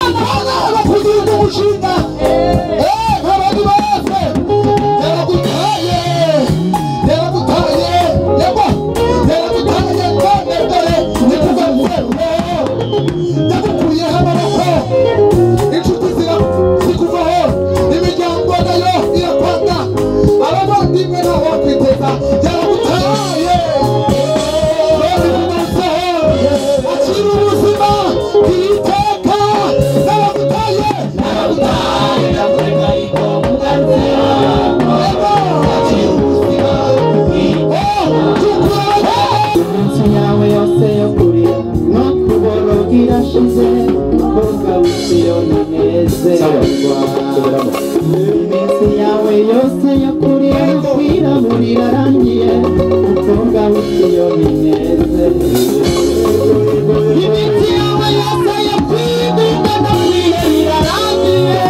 Kugira umushinga nk'abandi bose yaragutaye, yaragutaye, yego yaragutaye. None dore ntikugarutseho, yagukuyeho amaboko, inshuti zikuvaho, imiryango nayo irakwanga, abavandimwe ntawe wakwiteza. Yaragutaye, none ikugarutseho, akira ubuzima bw'iteka. Yaragutaye, Yaragutaye, ndakureka ariko nkugarutseho, akira ubuzima bw'iteka. Iminsi yawe yose yo kurira no kuboroga irashize, mukobwa w'i Siyoni, nezerwa. Iminsi yawe yose yo kurira no kwirabura irarangiye, mukobwa w'i Siyoni, nezerwa. Iminsi yawe yose yo kwigunga no kwiheba irarangiye.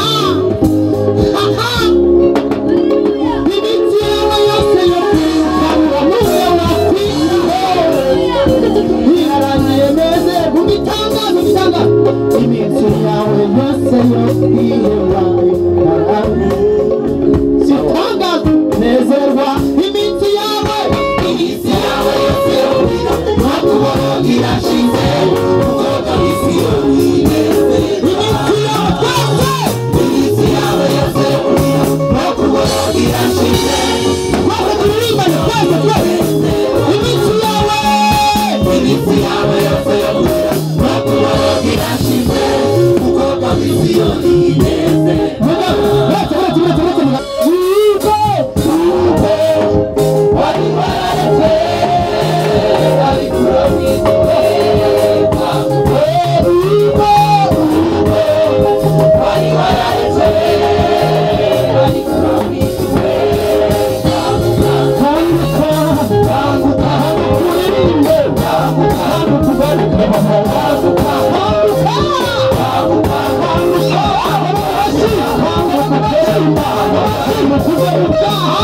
Ah! Ah, ah! Iminsi yawe yose yo kwirukanwa n'uwo wakwitaho irarangiye. Nezerwa mu bitangazo. Iminsi yawe yose yo kwiheba irarangiye. Sitangazo, nezerwa. Iminsi yawe, Iminsi yawe yose yo kurira no kuboroga irashize, mukobwa w'i Siyoni, nezerwa. Iminsi yawe twese, Iminsi yawe yose yo kurira no kuboroga irashize, twese turirimbane, twese, twese. Iminsi yawe, Iminsi yawe yose yo kurira no kuboroga irashize, mukobwa w'i Siyoni, nezerwa. Mugabo, uretse, uretse, uretse, uretse, mugabo. Yuko yuko wari wararetse ariko uramwiteka, yuko yuko wari wararetse ariko uramwiteka. Kanguka, Kanguka, uririmbe, kanguka, kanguka, ugaruke, kanguka, kanguka, kanguka, kanguka, kanguka, kanguka, kuva mu byaha,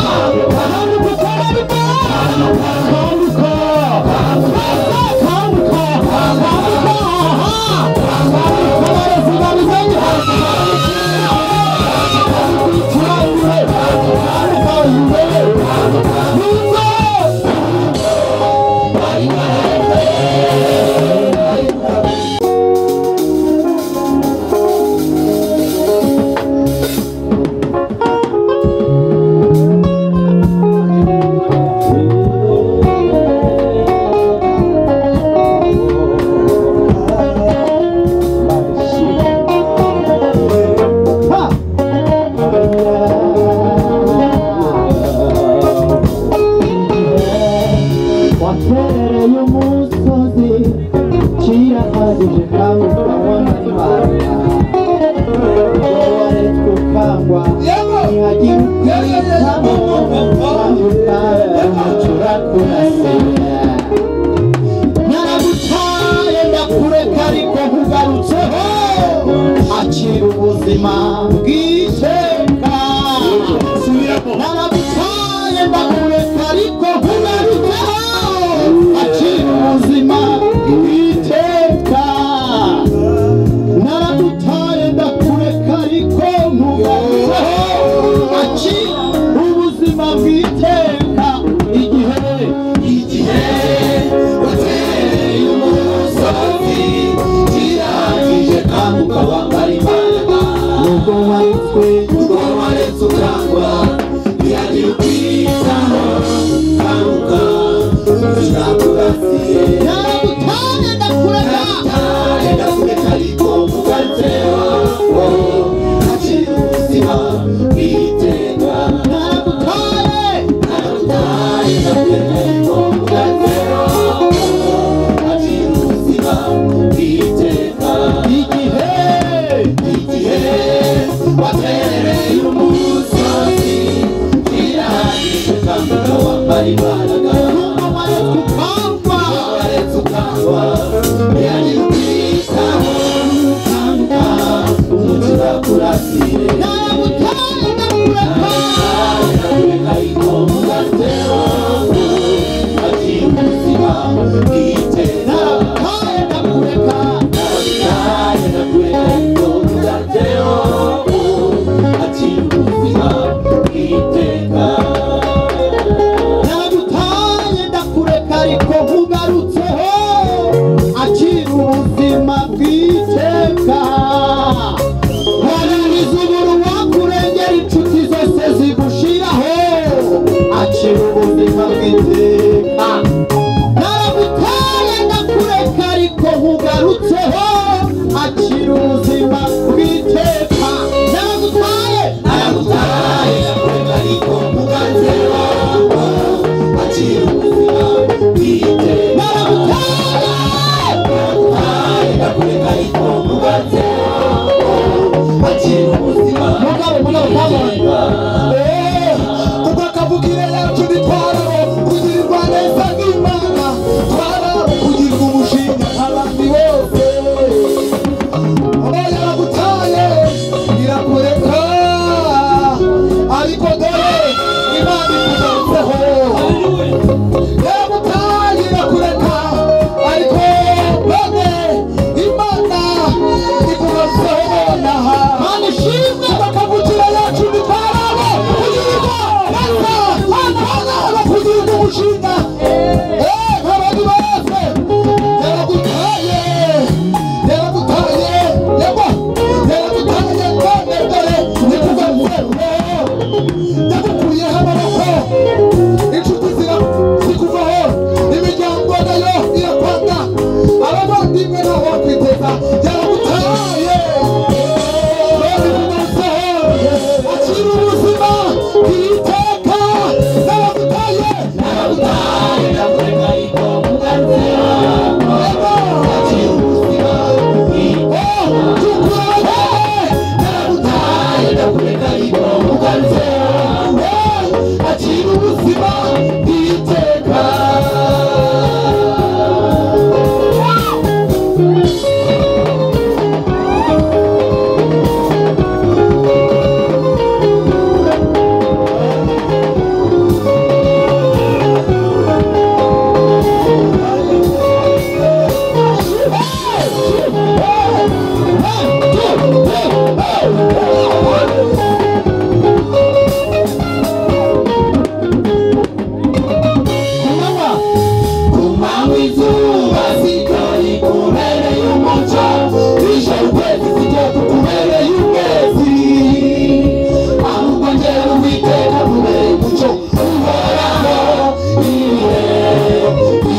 kanguka, ukora ibyaha, kanguka, kanguka, kanguka, aha, kanguka, abarezi babimenye, kanguka, kanguka, yubere, yuko. Wari wararetse. Waterereye umusozi kirahagije, kanguka wambaye imbaraga. Ubwo waretswe ukangwa, ntihagira ukwitaho, kanguka, umucyo urakurasira. Naragutaye ndakureka ariko nkugarutseho, akira ubuzima bw'iteka. Naragutaye ndakureka ariko nkugarutseho, akira ubuzima bw'iteka. Naragutaye ndakureka ariko nkugarutseho, akira ubuzima bw'iteka. Igihe, Igihe watereye umusozi kirahagije, kanguka wambara imbaraga. Nubwo waretswe, Ubwo waretse ukangwa, ntihagira ukwitaho, kanguka, turakurasiye. Naragutaye ndakureka, Naragutaye ndakureka ariko nkugarutseho, akira ubuzima bw'iteka. Naragutaye, Naragutaye ndakureka ariko nkugarutseho, akira ubuzima bw'iteka. Igihe, Igihe waterereye umusozi kirahagije, kanguka wambara imbaraga. Nubwo waretswe ukangwa, Waretse ukangwa, ntihagira ukwitaho, kanguka, umucyo urakurasire. Naragutaye ndakureka, Ndakureka ariko nkugarutseho, akira ubuzima bw'iteka. Naragutaye ndakureka, Naragutaye ndakureka. bw'iteka. Wararize ubura wakurengera inshuti zose zigushiraho, akira ubuzima bw'iteka. Naragutaye ndakureka ariko nkugarutseho, akira ubuzima bw'iteka. Naragutaye, Naragutaye ndakureka ariko nkugarutseho, akira ubuzima bw'iteka. Naragutaye, Naragutaye ndakureka ariko nkugarutseho, akira ubuzima. Mugabo, mugabo, mugabo. Kubwo akavukire yacu ntitwarabo kugirirwa neza n'Imana, twarabo kugirirwa umushinga abandi bose. Aba yaragutaye irakureka, ariko dore Imana ikugarutseho. Yaragutaye irakureka, ariko none Imana ikugarutseho nonaha. Mana ishimwe. Bakavukira yacu ntitwarabo kugirirwa neza twarabo kugirirwa umushinga nk'abandi bose. Yaragutaye, yaragutaye, yego yaragutaye, none dore ikugarutseho. Yagukuyeho amaboko, inshuti zikuvaho, imiryango nayo irakwanga, abavandimwe ntawe wakwiteza. Yaragutaye, none ikugarutseho, akira ubuzima bw'iteka. Naragutaye, Naragutaye ndakureka ariko nkugarutseho, yego akira ubuzima bw'iteka. Naragutaye ndakureka ariko nkugarutseho, akira ubuzima bw'iteka. Kumanywa, Ku manywa izuba siko rikubereye umucyo, nijoro ukwezi siko kukubereye umwezi, ahubwo njyewe Uwiteka nkubereye umucyo uhoraho ibihe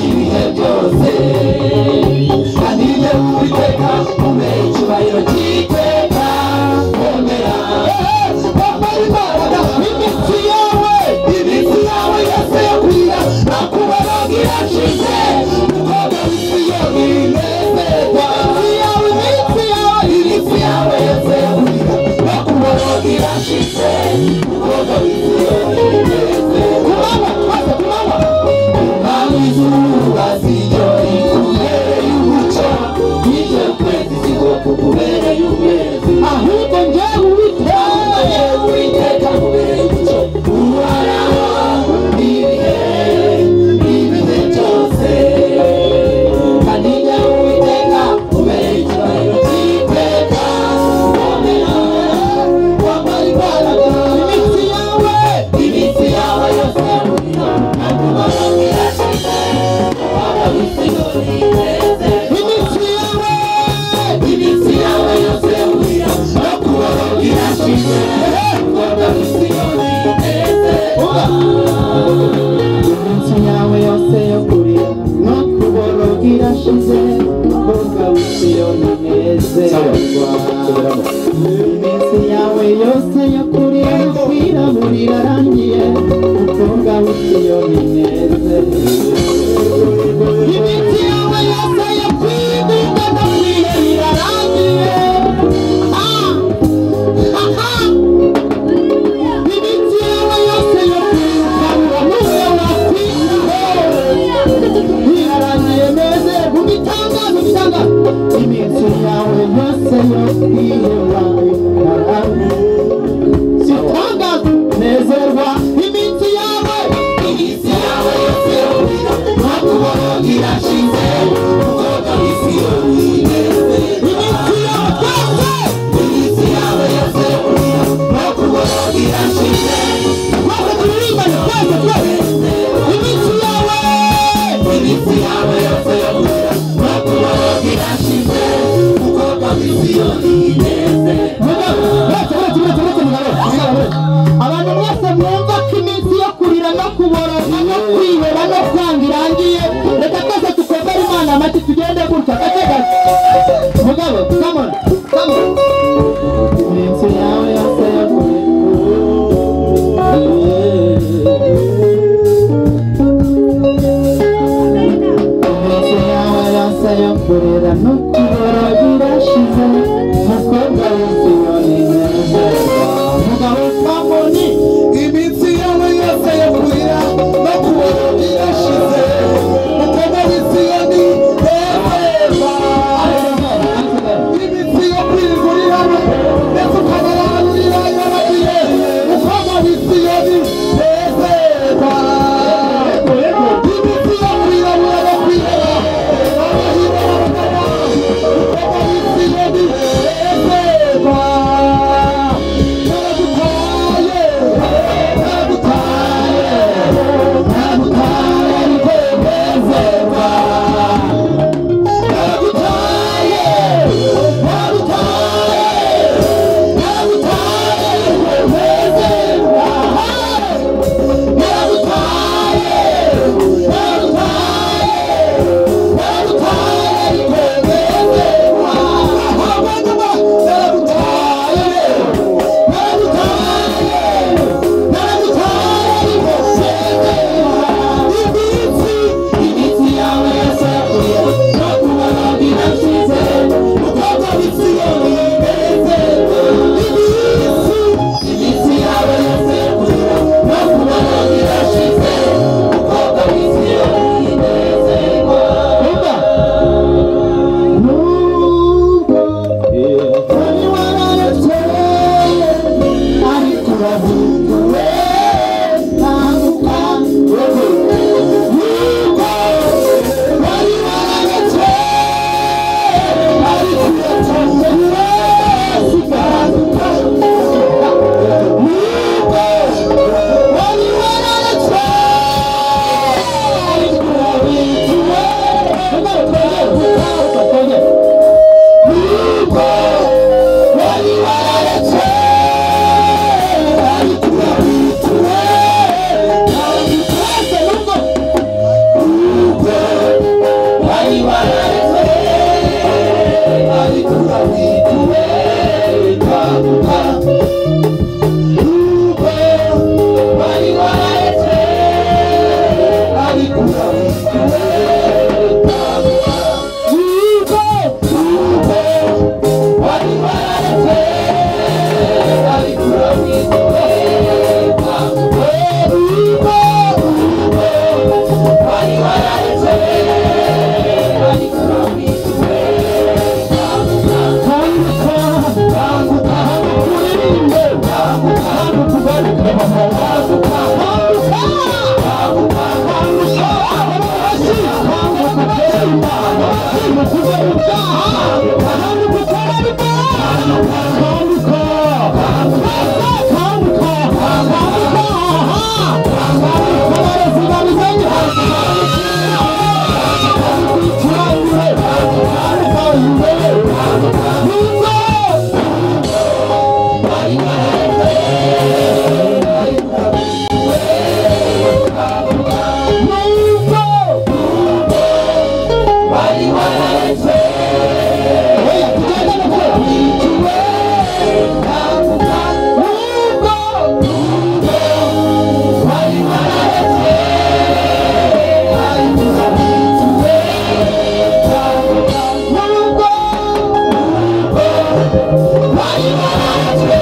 ibihe byose. Kandi njyewe Uwiteka nkubereye icyubahiro cy'iteka, komera Bambara imbaraga, imitsi yawe, imitsi yawe yose yo kurira nakubaraga irashize. Mukobwa w'i Siyoni nezerwa, imitsi yawe, imitsi yawe yose yo kurira nakubaraga irashize. Mukobwa w'i Siyoni nezerwa. Kumanywa, twese kumanywa. Kumanywa izuba siryo rikubereye umucyo, nijoro ukwezi siko kukubereye umwezi, Ahubwo njyewe Uwiteka, Uwiteka nkubereye umucyo uhoraho ibihe ibihe byose. Kandi njyewe Uwiteka nkubereye icyubahiro cy'iteka, komera wambara imbaraga, imitsi yawe, imitsi yawe yose kurira nakubaraga irashize. Mukobwa w'i Siyoni nezerwa, imitsi yawe, imitsi yawe yose kurira nakubaraga irashize. Mukobwa w'i Siyoni nezerwa. Iminsi yawe yose yo kurira no kuboroga irashize, mukobwa w'i Siyoni nezerwa. Iminsi yawe yose yo kurira no kwirabura irarangiye, mukobwa w'i Siyoni nezerwa. Iminsi yawe yose yo kwigunga no kwiheba irarangiye. Ah! Ah, ah! Iminsi yawe yose yo kwirukanwa n'uwo wakwiriye irarangiye, nezerwa. Umitangazo, umitangazo. Iminsi yawe yose yo kwiheba irarangiye. Sitangazo, nezerwa. Iminsi yawe, Iminsi yawe yose yo kurira nakubaraga irashize. w'Isiyoni nezerwa. Abantu mwese mwumva ko iminsi yo kurira no kuboroga no kwiheba no kwanga irangiye, reka twese dukomere Imana amashyi tugende gutya gake gake. Mugabo, come on, come on. Iminsi yawe yose yo kurira. Iminsi yawe yose yo kurira no kuboroga irashize, mukobwa w'Isiyoni nezerwa. Mugabo, come on. Iminsi yawe yose yo kurira no kuboroga irashize, mukobwa w'Isiyoni nezerwa. Iminsi yo kwirigurira ndetse ukanararurira irabagiye, mukobwa w'Isiyoni nezerwa. Iminsi yo kwirabura no kwiheba abahira n'abagana, mukobwa w'Isiyoni nezerwa. Naragutaye, naragutaye, naragutaye ariko nezerwa. Naragutaye, naragutaye, naragutaye ariko nezerwa. Naragutaye, naragutaye, naragutaye ariko nezerwa. Naragutaye, naragutaye, naragutaye ariko nezerwa. Iminsi, iminsi yawe yose yo kurira no kuboroga irashize, mukobwa w'Isiyoni nezerwa. Iminsi, iminsi yawe yose yo kurira no kuboroga irashize, mukobwa w'Isiyoni nezerwa. Umva. Nubwo wari wararetswe, ariko urahinduwe, ntaguka. Nubwo wari wararetswe, ariko uratunguwe, sigaruka. Nubwo wari wararetswe, ariko urahinduwe, Twongere. Nubwo wari wararetswe, ariko urahinduwe, Twese nubwo Nubwo wari wararetswe, ariko urahinduwe, kanguka. Nubwo wari wararetswe, ariko urahinduwe, kanguka. Nubwo, nubwo wari wararetswe, ariko urahinduwe, kanguka. Nubwo, nubwo wari wararetswe, ariko urahinduwe, kanguka. kanguka, Kanguka, uririmbe, kanguka, kanguka, kanguka, kanguka, kanguka, kanguka, kanguka, kanguka, kuva mu byaha, kanguka ukora ibyaha, kanguka, twese kanguka, kanguka, aha, kanguka abarezi babizanye, kanguka kanguka imbere, nubwo wari wararetswe, ariko nubwo wari wararetswe, oya tugendane kure urahinduwe, kanguka. nubwo Nubwo wari wararetswe, ariko urahinduwe, kanguka. nubwo Wari wararetswe,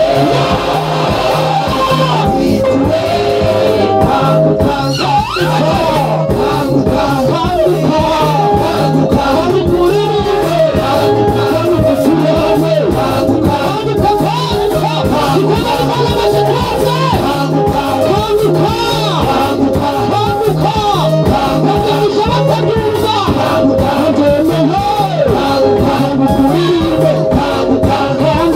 urahinduwe, kanguka. Kanguka, kanguka kanguka, kanguka uririmbe kanguka, kanguka usubirane kanguka, kanguka kanguka dukomere Imana amashyi twese kanguka, kanguka kanguka, kanguka bagamije batabyumva kanguka, babyemeye kanguka, kanguka uririmbe kanguka, kanguka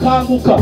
Kanguka.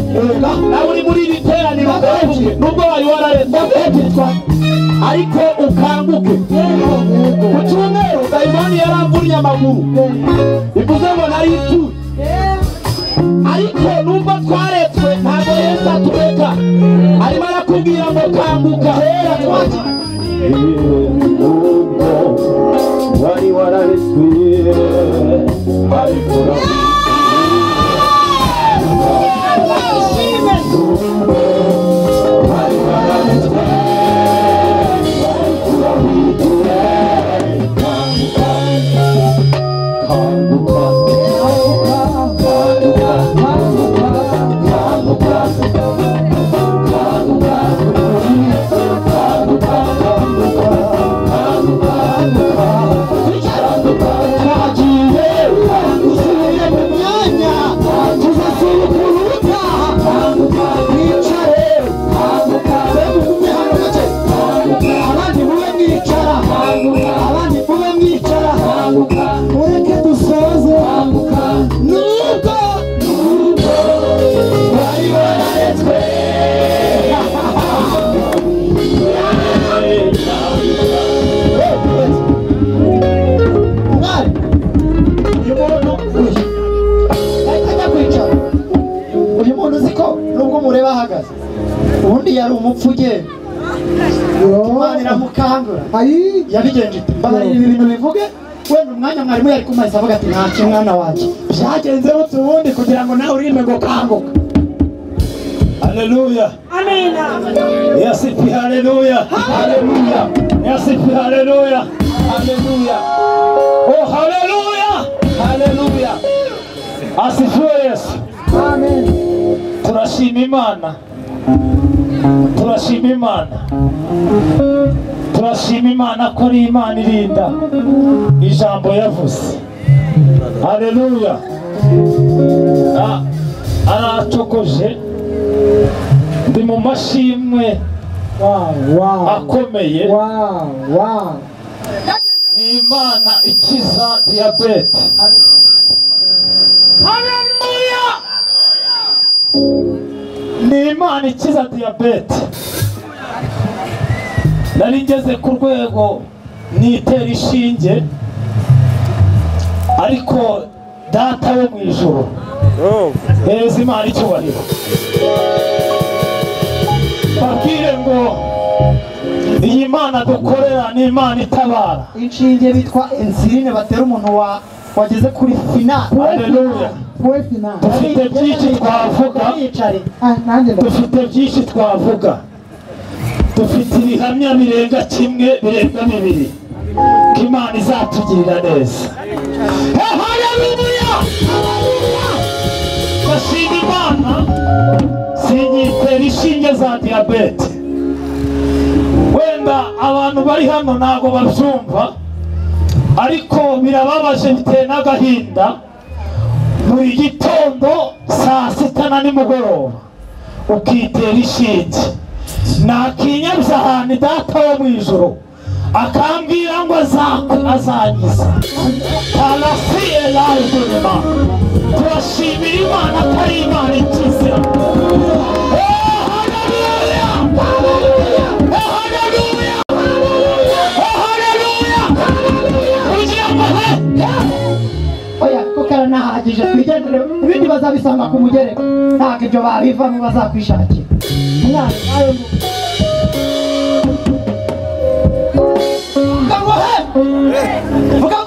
Yagiye ari umupfu ugenda, Imana iramukangura. Yabigenje ite? Mbabarira ibi bintu bivuge, wenda umwanya mwarimu yari kumahise avuga ati ntacyo mwana wanjye byagenze bute ubundi kugira ngo nawe uririmbe ngo kanguka. Haleluya. Amina. Yasifi haleluya. Haleluya. Yasifi haleluya. Haleluya. Oh haleluya. Haleluya. Asifiwe Yesu. Amen. Turashima Imana. Turashima Imana. Turashima Imana ko ari Imana irinda ijambo yavuze. Haleluya. Aracokoje ndi mu mashimwe akomeye. Ni Imana ikiza diyabete. Haleluya. Ni Imana ikiza diyabete. Nari ngeze ku rwego nitera ishinge, ariko data wo mu ijuru hereza Imana icyubahiro. Babwire ngo iyi Mana dukorera ni Imana itabara. Inshinge bitwa insuline batera umuntu wageze kuri final. Haleluya. Dufite byinshi twavuga, dufite byinshi twavuga, dufite ibihamya birenga kimwe birenga bibiri ko Imana izatugirira neza. Haleluya. Ndashima Imana sinyitera inshinge za diyabete. Wenda abantu bari hano ntabwo babyumva, ariko birababaje biteye n'agahinda. Buri gitondo saa sita na nimugoroba ukitera ishinge. Nakinyabya ahantu data wo mu ijuru akambwira ngo azangiza. Tarasi elayidurema. Turashimira Imana ko ari Imana ikize. Haleluya! Haleluya! Haleluya! Kugira ngo oya kuko aranahagije twigendere, ibindi bazabisanga ku mugereka, ntabwo ibyo babivamo bazakwishakira. Mwana nawe vuga ngo he, vuga